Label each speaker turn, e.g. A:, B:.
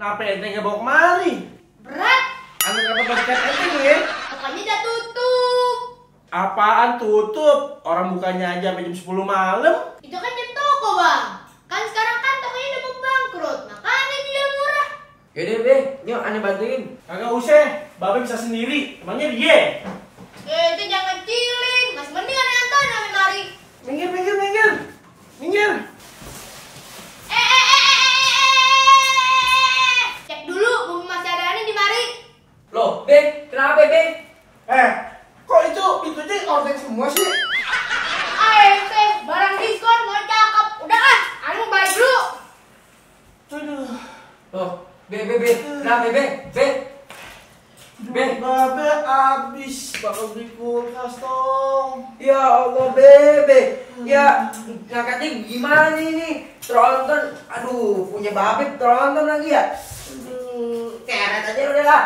A: Kenapa ente nggak bawa kemari?
B: Berat.
A: Anak-anak basket ente nih ya?
B: Tokonya udah tutup.
A: Apaan tutup? Orang bukanya aja sampai jam 10 malam.
B: Itu kan jam toko, Bang. Kan sekarang kan tokonya udah mau bangkrut. Makanya jual murah.
C: Yaudah be, yuk aneh bantuin.
A: Kagak usah, Babe bisa sendiri. Emangnya dia?
B: Itu jangan kecilin. Mas mending aneh-aneh ame mari.
A: Minggir, minggir, minggir. Minggir.
B: Cek dulu bumi masih ada aneh di mari.
C: Loh, be, kenapa be?
A: Kok itu pintunya ordeng semua sih?
B: Teh, barang diskon nggak cakep. Udah ah, aneh mau balik dulu.
A: Aduh.
C: Loh, be, kenapa be? Be,
A: Babe abis bakal beli kulkas dong.
C: ya Allah be, ya ngangkatnya gimana ini? Tronton, aduh punya babe tronton lagi ya? Keret aja udah lah.